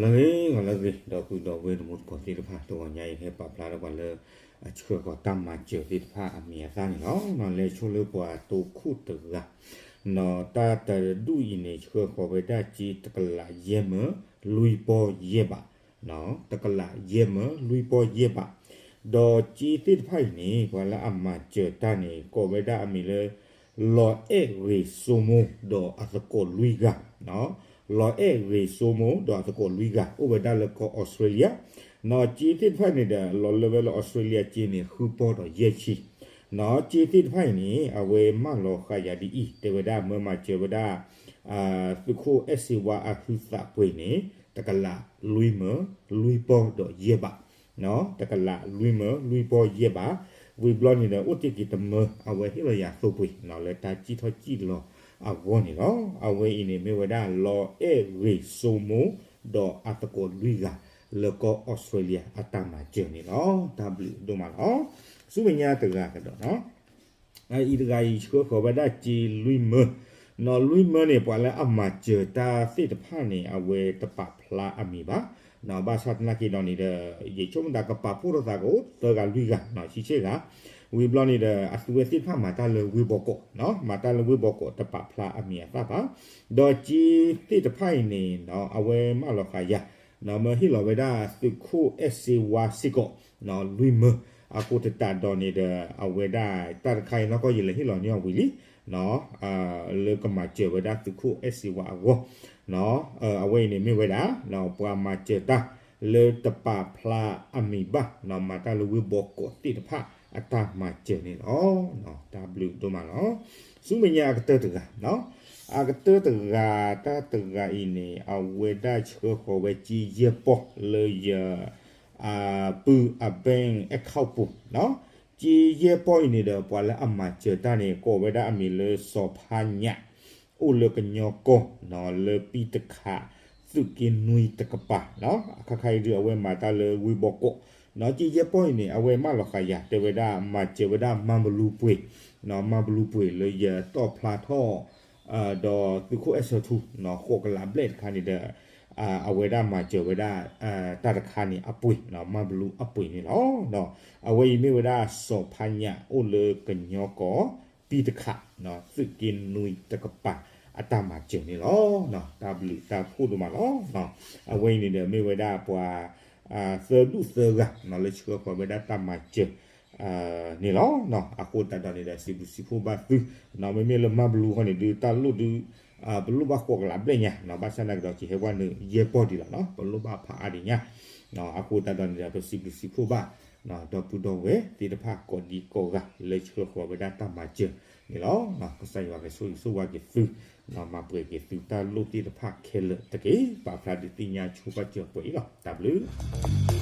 ဂီၤလၢအဂ့ၤ ဂီၤလၢအဂ့ၤ ဒီပုၢ်ဒီဝဲၢ်တံၤသကိးသ့ၣ်တဖၣ် တဂီၤညါအံၤ ဟဲပာ်ဖျါထီၣ်ပှၤလၢ အဆှၢဃီၤတၢ်မၤစၢၤသ့ၣ်တဖၣ်အမံၤအသၣ်န့ၣ်လီၤ. လဲၤဆိလၢပှၤတိခိၣ်တဂၤ တၢ်တဒူၣ်အံၤန့ၣ် ဆှၢဃီၤဝဲဒၣ်စ့တကလးယဲၢ်မၢ လွံၢ်ပီၢ်ယဲၢ်ဘး, တကလးယဲၢ်မၢ လွံၢ်ပီၢ်ယဲၢ်ဘး, ဒီးစ့သ့ၣ်တဖၣ်အံၤန့ၣ် ပှၤလၢအမၤစၢၤတၢ်န့ၣ် ကိးဝဲဒၣ်အမံၤလၢ လီၤအဲၣ်ဂ့ၤစိမိ ဒီးအသကိးလွံၢ်ဂၤ, လီၤအဲၣ်ဂ့ၤစိမိဒီးအသကိးလွံၢ်ဂၤ အိၣ်ဝဲဒၣ်လၢကီၢ်အီစထြ့လယါ, စ့သ့ၣ်တဖၣ်န့ၣ်ဒီး လီၤလၢဝဲလၢအီစထြ့လယါစ့န့ၣ် ဃုပီၢ်ဒီးယဲၢ်ဆံ, စ့သ့ၣ်တဖၣ်အံၤန့ၣ် အဝဲမၢလီၤဃာ်ယၤဒ်အံၤ တဲဝဲဒၣ်မၢမၤစၢၤဝဲဒၣ် သုးခိၣ်အဲၣ်စ့ဝါအဟုသးပှ့ၤန့ၣ် တကလးလွံၢ်မၢ လွံၢ်ပီၢ်ဒီးယဲၢ်ဘး, တကလးလွံၢ်မၢ လွံၢ်ပီၢ်ယဲၢ်ဘး, ဝံၤဘျီန့ၣ်ဒီး အိၣ်တ့ၢ်က့ၤတမၢ အဝဲဟ့ၣ်လီၤယၤသိပှ့ၤ လၢတၢ်စံၣ်ထီၣ်စံၣ်လီၤအဂီၢ်န့ၣ်လီၤ. အဝဲအံၤန့ၣ်မ့ၢ်ဝဲဒၣ်လီၤအဲၣ်ဂ့ၤစိမိ ဒီးအသကိးလွံၢ်ဂၤ လၢကီၢ်အီစထြ့လယါအတၢ်မၤစၢၤန့ၣ်လီၤ. တၢ်ဘျုးဒိၣ်မးလီၤ. ဆူမဲာ်ညါတဂၤကဒီးနီၤ အအံၤတဂၤအံၤဆှၢဃီၤဝဲဒၣ်စ့လွံၢ်မၢ, နီၤလွံၢ်မၢန့ၣ် ပှၤလၢအမၤစၢၤတၢ်သ့ၣ်တဖၣ်န့ၣ် အဝဲတပာ်ဖျါအမံၤဘၣ်, ဘၣ်ဆၣ်သနာ်က့ဒီးန့ၣ်ဒီး ယဆိကမိၣ်သးကပာ်ဖှိၣ်ထီၣ်သးကအိၣ်သၢဂၤလွံၢ်ဂၤ ဆံဆဲၣ်ဂၤ, ဝံၤဘျီန့ၣ်ဒီး အသုဝဲသ့ၣ်တဖၣ်မၤတၢ်လၢဝ့ၢ်ဘီကီး, မၤတၢ်လၢဝ့ၢ်ဘီကီးတပာ်ဖျါအမံၤအသၣ်ဘၣ်, ဒီးစ့သ့ၣ်တဖၣ်အံၤန့ၣ် အဝဲမၢလီၤဃာ်ယၤ မၢဟ့ၣ်လီၤဝဲဒၣ်သုးခိၣ်အဲၣ်စ့ဝါစ့ၢ်ကီး လွံၢ်မၢ, အဃိသတးဒီးန့ၣ်ဒီး အဝဲဒၣ်တၢ်တခါအံၤနီၢ်ကီၢ်ယလဲၤဟ့ၣ်လီၤန့ၢ်အီၤဝံၤလံ, လၢကမၤစၢၤဝဲဒၣ်သုးခိၣ်အဲၣ်စ့ဝါအဂီၢ်, အဝဲအံၤန့ၣ်မ့ၢ်ဝဲဒၣ် ပှၤမၤစၢၤတၢ်လၢတပာ်ဖျါအမံၤဘၣ် မၤတၢ်လၢဝ့ၢ်ဘီကီးသ့ၣ်တဖၣ်အတၢ်မၤစၢၤန့ၣ်လီၤ. တၢ်ဘျုးဒိၣ်မးလီၤ. ဆူမဲာ်ညါအကတၢၢ်တဂၤ အကတၢၢ်တဂၤ တၢ်တဂၤအံၤန့ၣ် အဝဲဒၣ်ဆှၢဃီၤဝဲစ့ယဲၢ်ပီၢ်လၢယ ပုၢ်အ bank account ပူၤ, စ့ယဲၢ်ပီၢ်အံၤန့ၣ်ဒီး ပှၤလၢအမၤစၢၤတၢ်န့ၣ် ကိးဝဲဒၣ်အမံၤလၢစီၤဖါညၣ် အိၣ်လၢကညီကီၢ် လၢပံတခး သုးက့နွံတကပၤ, အခါခါအံၤဒုးအဝဲမၤတၢ်လၢဝ့ၢ်ဘီကီး, စ့ယဲၢ်ပီၢ်အံၤန့ၣ် အဝဲမၢလီၤဃာ်ယၤ တဲဝဲဒၣ်မၤစၢၤဝဲဒၣ်မၤဘလူပှ့ၤ, မၤဘလူပှ့ၤလၢယတီၣ်ဖျါထီၣ် ဒီးသုးခိၣ်အဲၣ်ဆၢထူ ဃိးကလးဘျဲၣ်တခါန့ၣ်ဒီး အဝဲဒၣ်မၤစၢၤဝဲဒၣ် တၢ်တခါန့ၣ်အပှ့ၤ မၤဘလူအပှ့ၤန့ၣ်လီၤ. အဝဲအံၤမ့ၢ်ဝဲဒၣ်စီၤဖါညၣ်အိၣ်လၢကညီကီၢ် ပံတခး သုးက့နွံတကပၤ အတၢ်မၤစၢၤန့ၣ်လီၤ. တၢ်ဘျုးတၢ်ဖှိၣ်ဒိၣ်မးလီၤ. အဝဲအံၤန့ၣ်ဒီးမ့ၢ်ဝဲဒၣ်ပှၤ သၢဒူၣ်သၢဂၤ လၢဆှၢဃီၤဝဲဒၣ်တၢ်မၤစၢၤ န့ၣ်လီၤ. အဃိသတးဒီးန့ၣ်ဒီး စံးဘျုးစံးဖှိၣ်ဘၣ်သု, မ့မ့ၢ်လၢမၤဘလူဃီန့ၣ်ဒုး တၢ်လိၣ်ဒုး ပလိၣ်ဘၣ်ဃိးကလးဘျဲၣ်ညါ, ဘၣ်ဆၣ်သနာ်က့ဒီးကဟဲဝဲနုာ်ယဲၢ်ပီၢ်ဒံးလီၤနီၤ, ပလိၣ်ဘၣ်ဖးအါဒံးညါ. အဃိသတးဒီးန့ၣ်ဒီး ပစံးဘျုးစံးဖှိၣ်ဘၣ် ဒီပုၢ်ဒီဝဲၢ်သ့ၣ်တဖၣ်ကိးဒံကိးဂၤ လၢဆှၢဃီၤဝဲဒၣ်တၢ်မၤစၢၤန့ၣ်လီၤ. ကစၢ်ယွၤကဆိၣ်ဂ့ၤဆိၣ်ဝါက့ၤသု, မၤပှဲၤက့ၤသုတၢ်လိၣ်သ့ၣ်တဖၣ်ခဲလၢာ်တက့ၢ်. ပာ်ဖျါဒုးသ့ၣ်ညါဆိပာ်စၢၤပှဲၤအံၤလီၤ. တၢ်ဘျုး